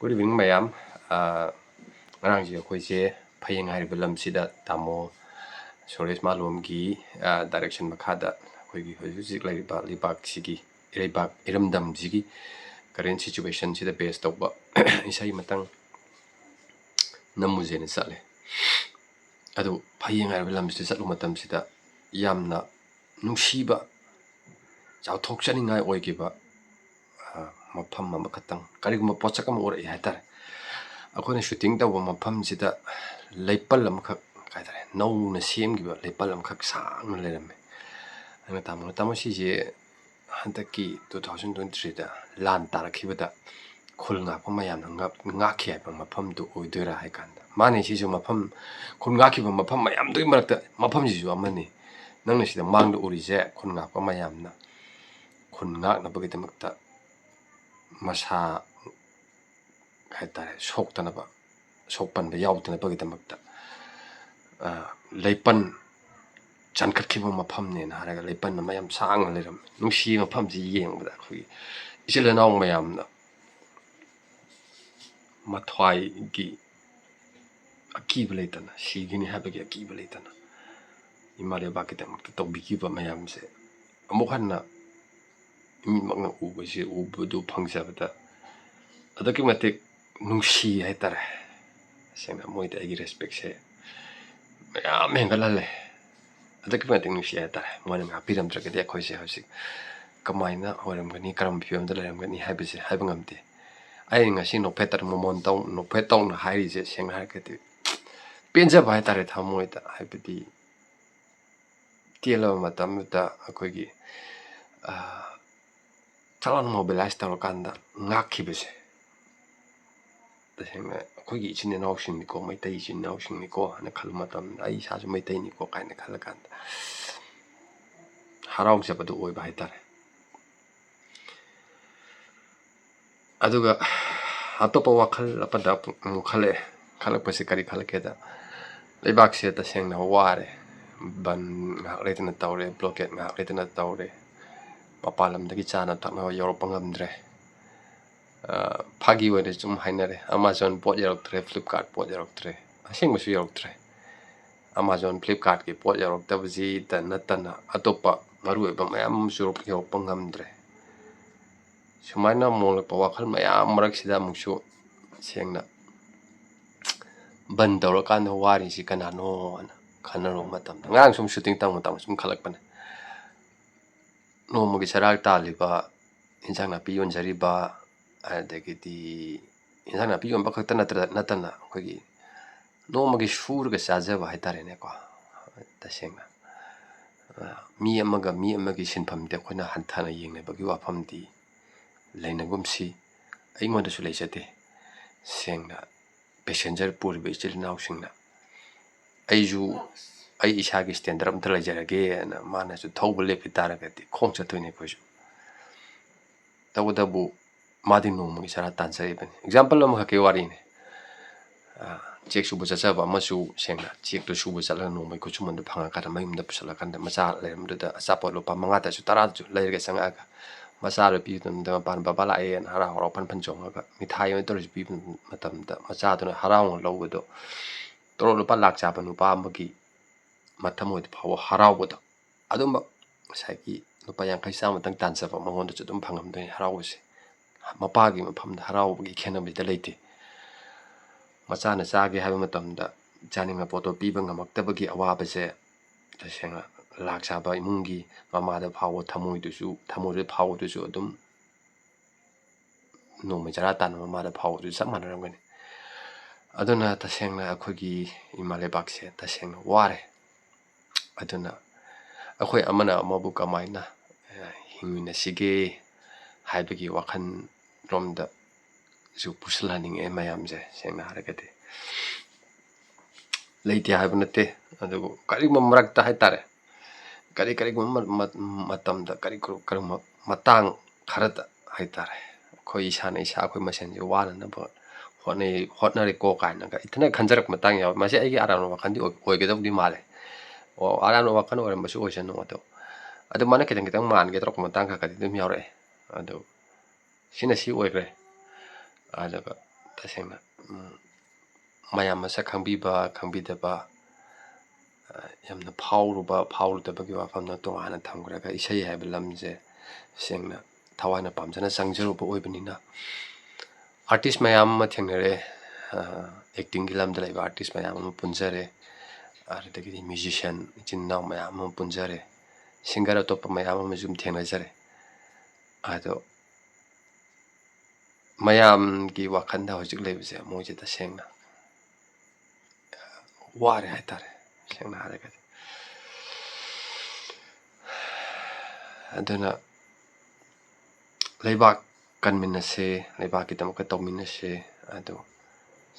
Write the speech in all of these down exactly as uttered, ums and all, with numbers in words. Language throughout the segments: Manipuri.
Good evening ꯃꯌꯥꯝ꯫ ꯑ, ꯉꯔꯥꯡꯁꯦ ꯑꯩꯈꯣꯏꯁꯦ ꯐꯌꯦꯡ ꯍꯥꯏꯔꯤꯕ ꯂꯝꯁꯤꯗ ꯇꯥꯃꯣ ꯁꯨꯔꯦꯁ ꯃꯥꯂꯣꯝꯒꯤ, ꯑ, direction ꯃꯈꯥꯗ ꯑꯩꯈꯣꯏꯒꯤ ꯍꯧꯖꯤꯛ ꯍꯧꯖꯤꯛ ꯂꯩꯔꯤꯕ ꯂꯩꯕꯥꯛꯁꯤꯒꯤ, ꯏꯔꯩꯕꯥꯛ, ꯏꯔꯝꯗꯝꯁꯤꯒꯤ current situationꯁꯤꯗ base ꯇꯧꯕ ꯏꯁꯩ ꯑꯃꯇꯪ ꯅꯝꯃꯨꯁꯦꯅ ꯆꯠꯂꯦ꯫ ꯑꯗꯨ ꯐꯌꯦꯡ ꯍꯥꯏꯔꯤꯕ ꯂꯝꯁꯤꯗ ꯆꯠꯂꯨ ꯃꯇꯝꯁꯤꯗ ꯌꯥꯝꯅ ꯅꯨꯡꯁꯤꯕ, ꯆꯥꯎꯊꯣꯛꯆꯅꯤꯡꯉꯥꯏ ꯑꯣꯏꯈꯤꯕ, ꯑ, ꯃꯐꯝ ꯑꯃꯈꯛꯇꯪ, ꯀꯔꯤꯒꯨꯝꯕ ꯄꯣꯠꯁꯛ ꯑꯃ ꯎꯔꯛꯏ ꯍꯥꯏꯇꯥꯔꯦ꯫ ꯑꯩꯈꯣꯏꯅ shooting ꯇꯧꯕ ꯃꯐꯝꯁꯤꯗ ꯂꯩꯄꯜ ꯑꯃꯈꯛ, ꯀꯩ ꯍꯥꯏꯇꯥꯔꯦ, ꯅꯧꯅ ꯁꯦꯝꯈꯤꯕ ꯂꯩꯄꯜ ꯑꯃꯈꯛ ꯁꯥꯡꯅ ꯂꯩꯔꯝꯃꯦ꯫ ꯑꯗꯨꯅ ꯇꯥꯃꯣꯅ, "ꯇꯥꯃꯣ, ꯁꯤꯁꯦ ꯍꯟꯗꯛꯀꯤ two thousand twenty threeꯗ ꯂꯥꯟ ꯇꯥꯔꯛꯈꯤꯕꯗ ꯈꯨꯜ ꯉꯥꯛꯄ ꯃꯌꯥꯝꯅ ꯉꯥꯛ-, ꯉꯥꯛꯈꯤ ꯍꯥꯏꯕ ꯃꯐꯝꯗꯨ ꯑꯣꯏꯗꯣꯏꯔꯥ?" ꯍꯥꯏ ꯀꯥꯟꯗ, "ꯃꯥꯅꯦ, ꯁꯤꯁꯨ ꯃꯐꯝ, ꯈꯨꯜ ꯉꯥꯛꯈꯤꯕ ꯃꯐꯝ ꯃꯌꯥꯝꯗꯨꯒꯤ ꯃꯔꯛꯇ ꯃꯐꯝꯁꯤꯁꯨ ꯑꯃꯅꯤ꯫ ꯅꯪꯅ ꯁꯤꯗ ꯃꯥꯡꯗ ꯎꯔꯤꯁꯦ ꯈꯨꯜ ꯉꯥꯛꯄ ꯃꯌꯥꯝꯅ ꯈꯨꯟ ꯉꯥꯛꯅꯕꯒꯤꯗꯃꯛꯇ ꯃꯁꯥ, ꯍꯥꯏꯇꯥꯔꯦ, ꯁꯣꯛꯇꯅꯕ, ꯁꯣꯛꯄꯟꯕ ꯌꯥꯎꯗꯅꯕꯒꯤꯗꯃꯛꯇ, ꯑ, ꯂꯩꯄꯟ ꯆꯟꯈꯠꯈꯤꯕ ꯃꯐꯝꯅꯦꯅ" ꯍꯥꯏꯔꯒ ꯂꯩꯄꯟ ꯑꯃ ꯌꯥꯝ ꯁꯥꯡꯅ ꯂꯩꯔꯝꯃꯤ꯫ ꯅꯨꯡꯁꯤ ꯃꯐꯝꯁꯤ ꯌꯦꯡꯕꯗ ꯑꯩꯈꯣꯏꯒꯤ ꯏꯆꯤꯜ ꯏꯅꯥꯎ ꯃꯌꯥꯝꯅ ꯃꯊ꯭ꯋꯥꯏꯒꯤ ꯑꯀꯤꯕ ꯂꯩꯇꯅ, ꯁꯤꯒꯅꯤ ꯍꯥꯏꯕꯒꯤ ꯑꯀꯤꯕ ꯂꯩꯇꯅ ꯏꯃꯥ ꯂꯩꯕꯥꯛꯀꯤꯗꯃꯛꯇ ꯇꯧꯕꯤꯈꯤꯕ ꯃꯌꯥꯝꯁꯦ ꯑꯃꯨꯛ ꯍꯟꯅ ꯃꯤꯠꯃꯛꯅ ꯎꯕꯁꯤ, ꯎꯕꯗꯨ ꯐꯪꯖꯕꯗ ꯑꯗꯨꯛꯀꯤ ꯃꯇꯤꯛ ꯅꯨꯡꯁꯤ ꯍꯥꯏꯇꯥꯔꯦ꯫ ꯁꯦꯡꯅ ꯃꯣꯏꯗ ꯑꯩꯒꯤ respectꯁꯦ ꯃꯌꯥꯝ ꯍꯦꯟꯒꯠꯍꯜꯂꯦ꯫ ꯑꯗꯨꯛꯀꯤ ꯃꯇꯤꯛ ꯅꯨꯡꯁꯤ ꯍꯥꯏꯇꯥꯔꯦ꯫ ꯃꯣꯏꯅ ꯉꯥꯛꯄꯤꯔꯝꯗ꯭ꯔꯒꯗꯤ ꯑꯩꯈꯣꯏꯁꯦ ꯍꯧꯖꯤꯛ ꯀꯃꯥꯏꯅ ꯑꯣꯏꯔꯝꯒꯅꯤ, ꯀꯔꯝꯕ ꯐꯤꯕꯝꯗ ꯂꯩꯔꯝꯒꯅꯤ ꯍꯥꯏꯕꯁꯦ ꯍꯥꯏꯕ ꯉꯝꯗꯦ꯫ ꯑꯩ ꯉꯁꯤ ꯅꯣꯛꯐꯦꯠꯇꯅ ꯃꯣꯃꯣꯟ ꯇꯧ-, ꯅꯣꯛꯐꯦꯠ ꯇꯧꯅ ꯍꯥꯏꯔꯤꯁꯦ ꯁꯦꯡꯅ ꯍꯥꯏꯔꯒꯗꯤ ꯄꯦꯟꯖꯕ ꯍꯥꯏꯇꯥꯔꯦ ꯊꯃꯣꯏꯗ꯫ ꯍꯥꯏꯕꯗꯤ ꯇꯦꯜꯂꯕ ꯃꯇꯝꯗꯨꯗ ꯑꯩꯈꯣꯏꯒꯤ, ꯑ, ꯆꯥꯎꯅ mobilize ꯇꯧꯔꯀꯥꯟꯗ ꯉꯥꯛꯈꯤꯕꯁꯦ, ꯇꯁꯦꯡꯅ ꯑꯩꯈꯣꯏꯒꯤ ꯏꯆꯤꯟ ꯏꯅꯥꯎꯁꯤꯡꯅꯤꯀꯣ, ꯃꯩꯇꯩ ꯏꯆꯤꯟ ꯏꯅꯥꯎꯁꯤꯡꯅꯤꯀꯣ ꯍꯥꯏꯅ ꯈꯟꯕ ꯃꯇꯝꯗ, ꯑꯩ ꯏꯁꯥꯁꯨ ꯃꯩꯇꯩꯅꯤꯀꯣ ꯀꯥꯏꯅ ꯈꯜꯂꯀꯥꯟꯗ ꯍꯔꯥꯎꯖꯕꯗꯨ ꯑꯣꯏꯕ ꯍꯥꯏꯇꯥꯔꯦ꯫ ꯑꯗꯨꯒ ꯑꯇꯣꯞꯄ ꯋꯥꯈꯜ ꯑꯃꯗ ꯑꯃꯨꯛ ꯈꯜꯂꯛꯑꯦ꯫ ꯈꯜꯂꯛꯄꯁꯦ ꯀꯔꯤ ꯈꯜꯂꯛꯀꯦꯗ, ꯂꯩꯕꯥꯛꯁꯦ ꯇꯁꯦꯡꯅ ꯋꯥꯔꯦ꯫ ꯕꯟ ꯉꯥꯏꯍꯥꯛ ꯂꯩꯇꯅ ꯇꯧꯔꯦ, blockade ꯉꯥꯏꯍꯥꯛ ꯂꯩꯇꯅ ꯇꯧꯔꯦ, ꯃꯄꯥꯟ ꯂꯝꯗꯒꯤ ꯆꯥꯅ ꯊꯛꯅꯕ ꯌꯧꯔꯛꯄ ꯉꯝꯗ꯭ꯔꯦ꯫ ꯑ, ꯃꯥꯒꯤ ꯑꯣꯏꯅ ꯁꯨꯝ ꯍꯥꯏꯅꯔꯦ, ꯑꯦꯃꯥꯖꯣꯟ ꯄꯣꯠ ꯌꯧꯔꯛꯇ꯭ꯔꯦ, ꯐ꯭ꯂꯤꯞꯀꯥꯔꯠ ꯄꯣꯠ ꯌꯧꯔꯛꯇ꯭ꯔꯦ, ꯑꯁꯦꯡꯕꯁꯨ ꯌꯧꯔꯛꯇ꯭ꯔꯦ꯫ ꯑꯦꯃꯥꯖꯣꯟ, ꯐ꯭ꯂꯤꯞꯀꯥꯔꯠꯀꯤ ꯄꯣꯠ ꯌꯧꯔꯛꯇꯕꯁꯤꯗ ꯅꯠꯇꯅ ꯑꯇꯣꯞꯄ ꯃꯔꯨꯑꯣꯏꯕ ꯃꯌꯥꯝ ꯑꯃꯁꯨ ꯌꯧꯔꯛꯄ ꯉꯝꯗ꯭ꯔꯦ꯫ ꯁꯨꯃꯥꯏꯅ ꯃꯣꯡꯂꯛꯄ ꯋꯥꯈꯜ ꯃꯌꯥꯝ ꯃꯔꯛꯁꯤꯗ ꯑꯃꯨꯛꯁꯨ ꯁꯦꯡꯅ ꯕꯟ ꯇꯧꯔꯀꯥꯟꯗ ꯋꯥꯔꯤꯁꯤ ꯀꯅꯥꯅꯣ ꯍꯥꯏꯅ ꯈꯟꯅꯔꯨꯕ ꯃꯇꯝꯗ, ꯉꯔꯥꯡ ꯁꯨꯝ ꯁꯨꯇꯤꯡ ꯇꯧꯕ ꯃꯇꯝꯗ ꯁꯨꯝ ꯈꯜꯂꯛꯄꯅꯦ꯫ ꯅꯣꯡꯃꯒꯤ ꯆꯔꯥ ꯇꯥꯜꯂꯤꯕ, ꯏꯟꯁꯥꯡ ꯅꯥꯄꯤ ꯌꯣꯟꯖꯔꯤꯕ, ꯑꯗꯒꯤꯗꯤ ꯏꯟꯁꯥꯡ ꯅꯥꯄꯤ ꯌꯣꯟꯕ ꯈꯛꯇ ꯅꯠꯇ꯭ꯔ-, ꯅꯠꯇꯅ ꯑꯩꯈꯣꯏꯒꯤ ꯅꯣꯡꯃꯒꯤ ꯁꯨꯔꯒ ꯆꯥꯖꯕ ꯍꯥꯏꯇꯥꯔꯦꯅꯦꯀꯣ꯫ ꯇꯁꯦꯡꯅ, ꯑ, ꯃꯤ ꯑꯃꯒ ꯃꯤ ꯑꯃꯒꯤ ꯁꯤꯟꯐꯝꯗꯤ ꯑꯩꯈꯣꯏꯅ ꯍꯟꯊꯅ ꯌꯦꯡꯅꯕꯒꯤ ꯋꯥꯐꯝꯗꯤ ꯂꯩꯅꯒꯨꯝꯁꯤ, ꯑꯩꯉꯣꯟꯗꯁꯨ ꯂꯩꯖꯗꯦ꯫ ꯁꯦꯡꯅ, ꯄꯦꯁꯦꯟꯖꯔ ꯄꯨꯔꯤꯕ ꯏꯆꯤꯜ ꯏꯅꯥꯎꯁꯤꯡꯅ ꯑꯩꯁꯨ ꯑꯩ ꯏꯁꯥꯒꯤ ꯁ꯭ꯇꯦꯟꯗꯔ ꯑꯝꯇ ꯂꯩꯖꯔꯒꯦꯅ ꯃꯥꯅꯁꯨ ꯊꯧꯕ ꯂꯦꯞꯈꯤ ꯇꯥꯔꯒꯗꯤ ꯈꯣꯡ ꯆꯠꯇꯣꯏꯅꯤ ꯑꯩꯈꯣꯏꯁꯨ꯫ ꯇꯧꯕꯇꯕꯨ ꯃꯥꯗꯤ ꯅꯣꯡꯃꯒꯤ ꯆꯔꯥ ꯇꯥꯟꯖꯔꯤꯕꯅꯤ꯫ ꯑꯦꯛꯖꯥꯝꯄꯜ ꯑꯃꯈꯛꯀꯤ ꯋꯥꯔꯤꯅꯤ꯫ ꯑ, ꯆꯦꯛ ꯁꯨꯕ ꯆꯠꯆꯕ ꯑꯃꯁꯨ ꯁꯦꯡꯅ ꯆꯦꯛꯇꯣ ꯁꯨꯕ ꯆꯠꯂꯒ ꯅꯣꯡꯃꯒꯤ ꯈꯨꯠꯁꯨꯃꯟꯗꯣ ꯐꯪꯉꯀꯥꯟꯗ ꯃꯌꯨꯝꯗ ꯄꯨꯁꯜꯂꯀꯥꯟꯗ ꯃꯆꯥ ꯂꯩꯔꯝꯕꯗꯨꯗ ꯑꯆꯥꯄꯣꯠ ꯂꯨꯄꯥ ꯃꯉꯥꯗꯁꯨ ꯇꯔꯥꯗꯁꯨ ꯂꯩꯔꯒ ꯆꯪꯉꯛꯑꯒ ꯃꯆꯥꯗꯣ ꯄꯤꯕ ꯃꯇꯝꯗ ꯃꯄꯥꯅ "ꯕꯕꯥ ꯂꯥꯛꯑꯦꯅ" ꯍꯔꯥꯎ ꯍꯔꯥꯎ ꯐꯟ ꯐꯟ ꯆꯣꯡꯉꯒ ꯃꯤꯊꯥꯏ ꯑꯃ ꯇꯧꯔꯁꯨ ꯄꯤꯕ ꯃꯇꯝꯗ ꯃꯆꯥꯗꯨꯅ ꯍꯔꯥꯎꯅ ꯂꯧꯕꯗꯣ ꯇꯣꯂꯣꯞ ꯂꯨꯄꯥ ꯂꯥꯛ ꯆꯥꯕ ꯅꯨꯄꯥ ꯑꯃꯒꯤ ꯃꯊꯃꯣꯏꯗ ꯐꯥꯎꯕ ꯍꯔꯥꯎꯕꯗꯣ ꯑꯗꯨꯝꯕ ꯉꯁꯥꯏꯒꯤ ꯂꯨꯄꯥ ꯌꯥꯡꯈꯩ ꯆꯥꯝꯃꯇꯪ ꯇꯥꯟꯖꯕ ꯃꯉꯣꯟꯗꯁꯨ ꯑꯗꯨꯝ ꯐꯪꯉꯝꯗꯣꯏꯅꯤ ꯍꯔꯥꯎꯕꯁꯦ꯫ ꯃꯄꯥꯒꯤ ꯃꯐꯝꯗ ꯍꯔꯥꯎꯕꯒꯤ ꯈꯦꯠꯅꯕꯁꯤꯗ ꯂꯩꯇꯦ꯫ ꯃꯆꯥꯅ ꯆꯥꯒꯦ ꯍꯥꯏꯕ ꯃꯇꯝꯗ ꯆꯥꯅꯤꯡꯕ ꯄꯣꯠꯇꯣ ꯄꯤꯕ ꯉꯝꯃꯛꯇꯕꯒꯤ ꯑꯋꯥꯕꯁꯦ ꯇꯁꯦꯡꯅ ꯂꯥꯛ ꯆꯥꯕ ꯏꯃꯨꯡꯒꯤ ꯃꯃꯥꯗ ꯐꯥꯎꯕ ꯊꯃꯣꯏꯗꯨꯁꯨ, ꯊꯃꯣꯏꯗ ꯐꯥꯎꯕꯗꯨꯁꯨ ꯑꯗꯨꯝ ꯅꯣꯡꯃꯩ ꯆꯔꯥ ꯇꯥꯟꯕ ꯃꯃꯥꯗ ꯐꯥꯎꯕꯗꯨꯁꯨ ꯆꯞ ꯃꯥꯟꯅꯔꯝꯒꯅꯤ꯫ ꯑꯗꯨꯅ ꯇꯁꯦꯡꯅ ꯑꯩꯈꯣꯏꯒꯤ ꯏꯃꯥ ꯂꯩꯕꯥꯛꯁꯦ ꯇꯁꯦꯡꯅ ꯋꯥꯔꯦ꯫ ꯑꯗꯨꯅ ꯑꯩꯈꯣꯏ ꯑꯃꯅ ꯑꯃꯕꯨ ꯀꯃꯥꯏꯅ, ꯑ, ꯍꯤꯡꯃꯤꯟꯅꯁꯤꯒꯦ ꯍꯥꯏꯕꯒꯤ ꯋꯥꯈꯜꯔꯣꯝꯗꯁꯨ ꯄꯨꯁꯤꯜꯍꯟꯅꯤꯡꯉꯦ ꯃꯌꯥꯝꯁꯦ, ꯁꯦꯡꯅ ꯍꯥꯏꯔꯒꯗꯤ꯫ ꯂꯩꯇꯦ ꯍꯥꯏꯕ ꯅꯠꯇꯦ, ꯑꯗꯨꯕꯨ ꯀꯔꯤꯒꯨꯝꯕ ꯃꯔꯛꯇ ꯍꯥꯏꯇꯥꯔꯦ, ꯀꯔꯤ, ꯀꯔꯤꯒꯨꯝꯕ ꯃ-, ꯃ-, ꯃꯇꯝꯗ, ꯀꯔꯤ, ꯀꯔꯤ, ꯀꯔꯤꯒꯨꯝꯕ ꯃꯇꯥꯡ ꯈꯔꯗ ꯍꯥꯏꯇꯥꯔꯦ, ꯑꯩꯈꯣꯏ ꯏꯁꯥꯅ ꯏꯁꯥ, ꯑꯩꯈꯣꯏ ꯃꯁꯦꯟꯁꯦ ꯋꯥꯅꯅꯕ ꯍꯣꯠꯅꯩ, ꯍꯣꯠꯅꯔꯦꯀꯣ ꯀꯥꯏꯅꯒ ꯏꯊꯟꯗ ꯈꯟꯖꯔꯛꯄ ꯃꯇꯥꯡ ꯌꯥꯎꯋꯦ꯫ ꯃꯁꯤ ꯑꯩꯒꯤ ꯑꯔꯥꯟꯕ ꯋꯥꯈꯜꯗꯤ ꯑꯣꯏ-, ꯑꯣꯏꯒꯗꯕꯗꯤ ꯃꯥꯜꯂꯦ꯫ ꯑꯣ, ꯑꯔꯥꯟꯕ ꯋꯥꯈꯜ ꯑꯣꯏꯔꯝꯕꯁꯨ ꯑꯣꯏꯁꯅꯨ, ꯑꯗꯣ ꯑꯗꯨꯃꯥꯏꯅ ꯈꯤꯇꯪ ꯈꯤꯇꯪ ꯃꯥꯟꯒꯦ ꯇꯧꯔꯛꯄ ꯃꯇꯥꯡ ꯈꯔ ꯈꯔꯗꯤ ꯑꯗꯨꯝ ꯌꯥꯎꯔꯛꯑꯦ꯫ ꯑꯗꯣ ꯁꯤꯅ ꯁꯤ ꯑꯣꯏꯈ꯭ꯔꯦ꯫ ꯑꯗꯨꯒ ꯇꯁꯦꯡꯅ, ꯎꯝ, ꯃꯌꯥꯝ ꯃꯁꯛ ꯈꯪꯕꯤꯕ ꯈꯪꯕꯤꯗꯕ, ꯑ, ꯌꯥꯝꯅ ꯐꯥꯎꯔꯨꯕ ꯐꯥꯎꯔꯨꯗꯕꯒꯤ ꯋꯥꯐꯝꯗꯣ ꯇꯣꯉꯥꯟꯅ ꯊꯝꯈ꯭ꯔꯒ, ꯏꯁꯩ ꯍꯥꯏꯕ ꯂꯝꯁꯦ ꯁꯦꯡꯅ ꯊꯋꯥꯏꯅ ꯄꯥꯝꯖꯅ ꯆꯪꯖꯔꯨꯕ ꯑꯣꯏꯕꯅꯤꯅ, ꯑꯥꯔꯇꯤꯁ ꯃꯌꯥꯝ ꯑꯃ ꯊꯦꯡꯅꯔꯦ꯫ ꯑ, ꯑꯦꯛꯇꯤꯡꯒꯤ ꯂꯝꯗ ꯂꯩꯕ ꯑꯥꯔꯇꯤꯁ ꯃꯌꯥꯝ ꯑꯃ ꯄꯨꯟꯖꯔꯦ꯫ ꯑꯗꯨꯗꯒꯤꯗꯤ ꯃ꯭ꯌꯨꯖꯤꯁꯤꯌꯥꯟ ꯏꯆꯤꯟ ꯏꯅꯥꯎ ꯃꯌꯥꯝ ꯑꯃ ꯄꯨꯟꯖꯔꯦ꯫ ꯁꯤꯡꯒꯔ ꯑꯇꯣꯞꯄ ꯃꯌꯥꯝ ꯑꯃꯁꯨ ꯑꯗꯨꯝ ꯊꯦꯡꯅꯖꯔꯦ꯫ ꯑꯗꯣ ꯃꯌꯥꯝꯒꯤ ꯋꯥꯈꯜꯗ ꯍꯧꯖꯤꯛ ꯂꯩꯕꯁꯦ, ꯃꯣꯏꯁꯦ ꯇꯁꯦꯡꯅ ꯋꯥꯔꯦ ꯍꯥꯏꯇꯥꯔꯦ, ꯁꯦꯡꯅ ꯍꯥꯏꯔꯒꯗꯤ꯫ ꯑꯗꯨꯅ ꯂꯩꯕꯥꯛ ꯀꯟꯃꯤꯟꯅꯁꯦ, ꯂꯩꯕꯥꯛꯀꯤꯗꯃꯛꯇ ꯇꯧꯃꯤꯟꯅꯁꯦ꯫ ꯑꯗꯣ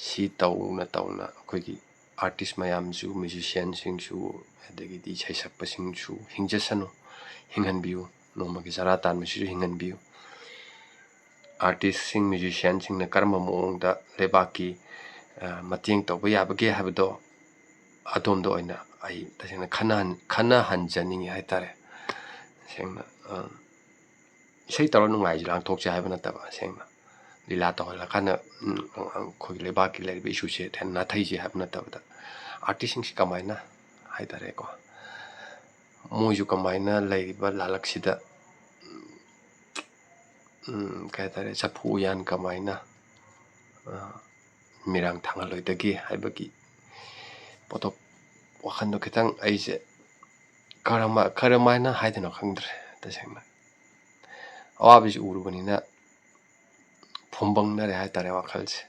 ꯁꯤ ꯇꯧꯅ ꯇꯧꯅ ꯑꯩꯈꯣꯏꯒꯤ ꯑꯥꯔꯇꯤꯁ ꯃꯌꯥꯝꯁꯨ, ꯃ꯭ꯌꯨꯖꯤꯁꯤꯌꯥꯟꯁꯤꯡꯁꯨ, ꯑꯗꯒꯤꯗꯤ ꯏꯁꯩ ꯁꯛꯄꯁꯤꯡꯁꯨ ꯍꯤꯡꯖꯁꯅꯨ, ꯍꯤꯡꯍꯟꯕꯤꯌꯨ, ꯅꯣꯡꯃꯒꯤ ꯆꯔꯥ ꯇꯥꯟꯕꯁꯤꯁꯨ ꯍꯤꯡꯍꯟꯕꯤꯌꯨ꯫ ꯑꯥꯔꯇꯤꯁꯁꯤꯡ, ꯃ꯭ꯌꯨꯖꯤꯁꯤꯌꯥꯟꯁꯤꯡꯅ ꯀꯔꯝꯕ ꯃꯑꯣꯡꯗ ꯂꯩꯕꯥꯛꯀꯤ, ꯑ, ꯃꯇꯦꯡ ꯇꯧꯕ ꯌꯥꯕꯒꯦ ꯍꯥꯏꯕꯗꯣ ꯑꯗꯣꯝꯗ ꯑꯣꯏꯅ ꯑꯩ ꯇꯁꯦꯡꯅ ꯈꯟꯅꯍꯟ-, ꯈꯟꯅꯍꯟꯖꯅꯤꯡꯉꯤ ꯍꯥꯏꯇꯥꯔꯦ꯫ ꯁꯦꯡꯅ, ꯑ, ꯏꯁꯩ ꯇꯧꯔ ꯅꯨꯡꯉꯥꯏꯁꯤ ꯂꯥꯡꯊꯣꯛꯁꯦ ꯍꯥꯏꯕ ꯅꯠꯇꯕ, ꯁꯦꯡꯅ ꯂꯤꯂꯥ ꯇꯧꯍꯜꯂꯀꯥꯟꯗ, ꯎꯝ, ꯑꯩꯈꯣꯏꯒꯤ ꯂꯩꯕꯥꯛꯀꯤ ꯂꯩꯔꯤꯕ ꯏꯁꯨꯁꯦ ꯍꯦꯟꯅ ꯅꯥꯊꯩꯁꯦ ꯍꯥꯏꯕ ꯅꯠꯇꯕꯗ, ꯑꯥꯔꯇꯤꯁꯁꯤꯡꯁꯤ ꯀꯃꯥꯏꯅ ꯍꯥꯏꯇꯥꯔꯦꯀꯣ, ꯃꯣꯏꯁꯨ ꯀꯃꯥꯏꯅ ꯂꯩꯔꯤꯕ ꯂꯥꯜꯂꯛꯁꯤꯗ, ꯎꯝ, ꯀꯩ ꯍꯥꯏꯇꯥꯔꯦ, ꯆꯐꯨ ꯎꯌꯥꯟ ꯀꯃꯥꯏꯅ, ꯑ, ꯃꯤꯔꯥꯡ ꯊꯥꯡꯍꯜꯂꯣꯏꯗꯒꯦ ꯍꯥꯏꯕꯒꯤ ꯄꯣꯠꯇꯣ, ꯋꯥꯈꯜꯗꯣ ꯈꯤꯇꯪ ꯑꯩꯁꯦ ꯀꯔꯝꯕ-, ꯀꯔꯝꯍꯥꯏꯅ ꯍꯥꯏꯗꯣꯏꯅꯣ ꯈꯪꯗ꯭ꯔꯦ꯫ ꯇꯁꯦꯡꯅ ꯑꯋꯥꯕꯁꯤ ꯎꯔꯨꯕꯅꯤꯅ ꯐꯨꯝꯕꯪꯅꯔꯦ ꯍꯥꯏꯇꯥꯔꯦ ꯋꯥꯈꯜꯁꯦ꯫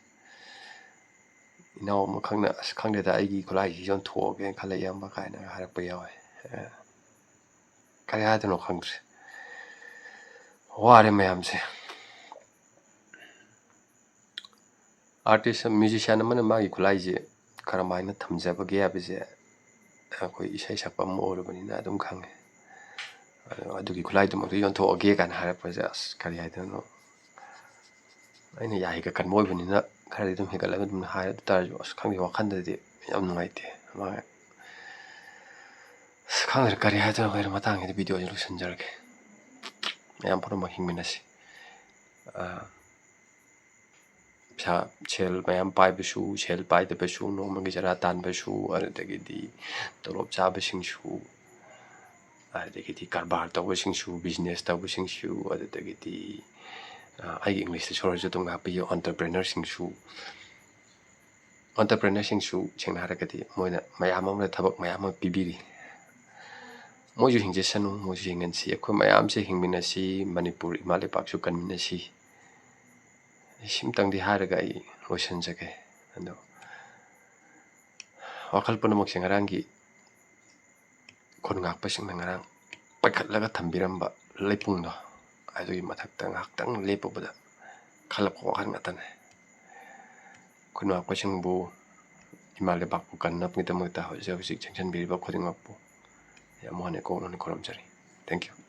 ꯏꯅꯥꯎ ꯑꯃꯈꯛꯅ, "ꯑꯁ, ꯈꯪꯗꯦꯗ, ꯑꯩꯒꯤ ꯈꯨꯠꯂꯥꯏꯁꯤ ꯌꯣꯟꯊꯣꯛꯑꯒꯦꯅ ꯈꯜꯂꯦ, ꯏꯌꯥꯝꯕ" ꯀꯥꯏꯅ ꯍꯥꯏꯔꯛꯄ ꯌꯥꯎꯋꯦ꯫ ꯑ, ꯀꯔꯤ ꯍꯥꯏꯗꯣꯏꯅꯣ ꯈꯪꯗ꯭ꯔꯦ꯫ ꯋꯥꯔꯦ ꯃꯌꯥꯝꯁꯦ꯫ ꯑꯥꯔꯇꯤꯁ, ꯃ꯭ꯌꯨꯖꯤꯁꯤꯌꯥꯟ ꯑꯃꯅ ꯃꯥꯒꯤ ꯈꯨꯠꯂꯥꯏꯁꯦ ꯀꯔꯝꯍꯥꯏꯅ ꯊꯝꯖꯕꯒꯦ ꯍꯥꯏꯕꯁꯦ ꯑꯩꯈꯣꯏ ꯏꯁꯩ ꯁꯛꯄ ꯑꯃ ꯑꯣꯏꯔꯨꯕꯅꯤꯅ ꯑꯗꯨꯝ ꯈꯪꯉꯦ꯫ ꯑꯗꯣ ꯑꯗꯨꯒꯤ ꯈꯨꯠꯂꯥꯏꯗꯨꯃꯛꯇ ꯌꯣꯟꯊꯣꯛꯑꯒꯦ ꯀꯥꯏꯅ ꯍꯥꯏꯔꯛꯄꯁꯦ, ꯑꯁ, ꯀꯔꯤ ꯍꯥꯏꯗꯣꯏꯅꯣ? ꯑꯩꯅ ꯌꯥ ꯍꯦꯛꯀ ꯀꯟꯕ ꯑꯣꯏꯕꯅꯤꯅ ꯈꯔꯗꯤ ꯑꯗꯨꯝ ꯍꯦꯟꯒꯠꯂꯒ ꯑꯗꯨꯝ ꯍꯥꯏ꯫ ꯑꯗꯨ ꯇꯥꯔꯁꯨ, ꯑꯁ, ꯈꯪꯗꯦ, ꯋꯥꯈꯜꯗꯗꯤ ꯌꯥꯝ ꯅꯨꯡꯉꯥꯏꯇꯦ꯫ ꯃꯥ-, ꯑꯁ, ꯈꯪꯗ꯭ꯔꯦ, ꯀꯔꯤ ꯍꯥꯏꯗꯣꯏꯅꯣ, ꯈꯪꯗ꯭ꯔꯦ꯫ ꯃꯇꯥꯡꯁꯤꯗ ꯚꯤꯗꯤꯑꯣꯁꯦ ꯂꯣꯏꯁꯤꯟꯖꯔꯒꯦ꯫ ꯃꯌꯥꯝ ꯄꯨꯝꯅꯃꯛ ꯍꯤꯡꯃꯤꯟꯅꯁꯤ꯫ ꯑꯥ, ꯄꯩꯁꯥ, ꯁꯦꯜ ꯃꯌꯥꯝ ꯄꯥꯏꯕꯁꯨ, ꯁꯦꯜ ꯄꯥꯏꯗꯕꯁꯨ, ꯅꯣꯡꯃꯒꯤ ꯆꯔꯥ ꯇꯥꯟꯕꯁꯨ, ꯑꯗꯨꯗꯒꯤꯗꯤ ꯇꯣꯂꯣꯞ ꯆꯥꯕꯁꯤꯡꯁꯨ, ꯑꯗꯨꯗꯒꯤꯗꯤ ꯀꯔꯕꯥꯔ ꯇꯧꯕꯁꯤꯡꯁꯨ, ꯕꯤꯖꯤꯅꯦꯁ ꯇꯧꯕꯁꯤꯡꯁꯨ, ꯑꯗꯨꯗꯒꯤꯗꯤ, ꯑ, ꯑꯩꯒꯤ ꯏꯪꯂꯤꯁꯇ ꯁꯣꯔꯁꯨ ꯑꯗꯨꯝ ꯉꯥꯛꯄꯤꯌꯨ, ꯑꯣꯟꯇꯔꯄ꯭ꯔꯦꯅꯔꯁꯤꯡꯁꯨ, ꯑꯣꯟꯇꯔꯄ꯭ꯔꯦꯅꯔꯁꯤꯡꯁꯨ ꯁꯦꯡꯅ ꯍꯥꯏꯔꯒꯗꯤ ꯃꯣꯏꯅ ꯃꯌꯥꯝ ꯑꯃꯗ ꯊꯕꯛ ꯃꯌꯥꯝ ꯑꯃ ꯄꯤꯕꯤꯔꯤ꯫ ꯃꯣꯏꯁꯨ ꯍꯤꯡꯖꯁꯅꯨ, ꯃꯣꯏꯁꯨ ꯍꯤꯡꯍꯟꯁꯤ, ꯑꯩꯈꯣꯏ ꯃꯌꯥꯝꯁꯦ ꯍꯤꯡꯃꯤꯟꯅꯁꯤ, ꯃꯅꯤꯄꯨꯔ ꯏꯃꯥ ꯂꯩꯄꯥꯛꯁꯨ ꯀꯟꯃꯤꯟꯅꯁꯤ꯫ ꯁꯤꯝꯇꯪꯗꯤ ꯍꯥꯏꯔꯒ ꯑꯩ ꯂꯣꯏꯁꯤꯟꯖꯒꯦ꯫ ꯑꯗꯣ ꯋꯥꯈꯜ ꯄꯨꯝꯅꯃꯛꯁꯦ ꯉꯔꯥꯡꯒꯤ ꯈꯨꯟ ꯉꯥꯛꯄꯁꯤꯡꯅ ꯉꯔꯥꯡ ꯄꯥꯏꯈꯠꯂꯒ ꯊꯝꯕꯤꯔꯝꯕ ꯂꯩꯄꯨꯡꯗꯣ, ꯑꯗꯨꯒꯤ ꯃꯊꯛꯇ ꯉꯥꯏꯍꯥꯛꯇꯪ ꯂꯦꯞꯄꯨꯕꯗ ꯈꯜꯂꯛꯄ ꯋꯥꯈꯜ ꯉꯥꯛꯇꯅꯦ꯫ ꯈꯨꯟ ꯉꯥꯛꯄꯁꯤꯡꯕꯨ, ꯏꯃꯥ ꯂꯩꯕꯥꯛꯄꯨ ꯀꯟꯅꯕꯒꯤꯗꯃꯛꯇ ꯍꯧꯖꯤꯛ ꯍꯧꯖꯤꯛ ꯆꯦꯟꯁꯤꯟꯕꯤꯔꯤꯕ ꯈꯨꯗꯤꯡꯃꯛꯄꯨ ꯌꯥꯝ ꯋꯥꯅ ꯏꯀꯣꯛꯅꯅ ꯈꯨꯔꯨꯝꯖꯔꯤ꯫ Thank you꯫